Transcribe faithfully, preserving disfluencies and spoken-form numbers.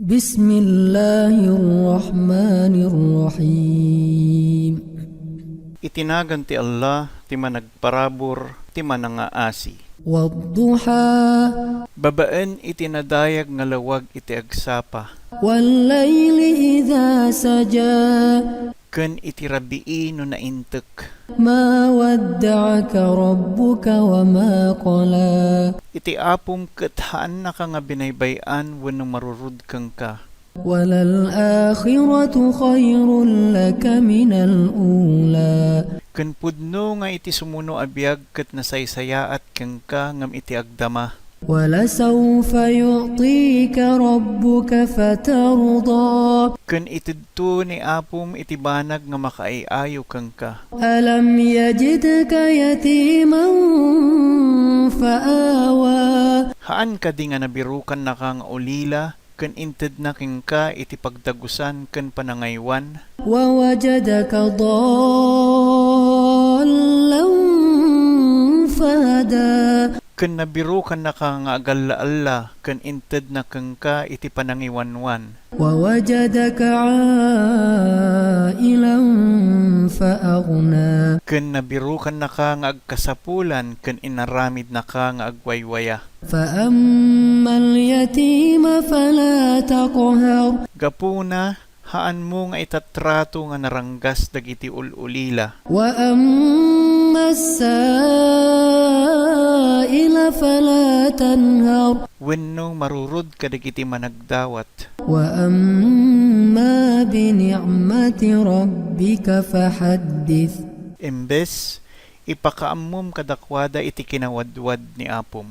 بسم الله الرحمن الرحيم. Iti nagan ti Allah, ti Managparabur, ti Manangaasi. والضحى. Babaen iti nadayag nga lawag iti agsapa. والليل إذا سجى. Ken iti rabii no naintek. ما ودعك ربك وما قلى. Iti Apom ket haannaka nga binaybay-an wenno marurud kenka. وللآخرة خير لك من الأولى. Ken pudno nga iti sumuno a biag ket nasaysayaat kenka ngem iti agdama. ولسوف يعطيك ربك فترضى. Ken itedto ni Apom iti banag nga makaay-ayo kenka. ألم يجدك يتيما فآوى. Haan kadi nga nabirokannaka nga ulila, ken intedna kenka iti pagdagusan ken panangaywan? ووجدك ضالا فهدى. Ken nabirokannaka nga agalla-alla, ken intedna kenka iti panangiwanwan. ووجدك عائلا فأغنى. Ken nabirokannaka nga agkasapulan, ken inaramidnaka nga agwaywaya. فأما اليتيم فلا تقهر. Gapuna, haanmo nga itatrato nga naranggas dagiti ul-ulila. وأما السائل فلا تنهر. Wenno marurud kadagiti managdawat. وأما بنعمة ربك فحدث. Imbes, ipakaammom kadakuada iti kinawadwad ni Apom.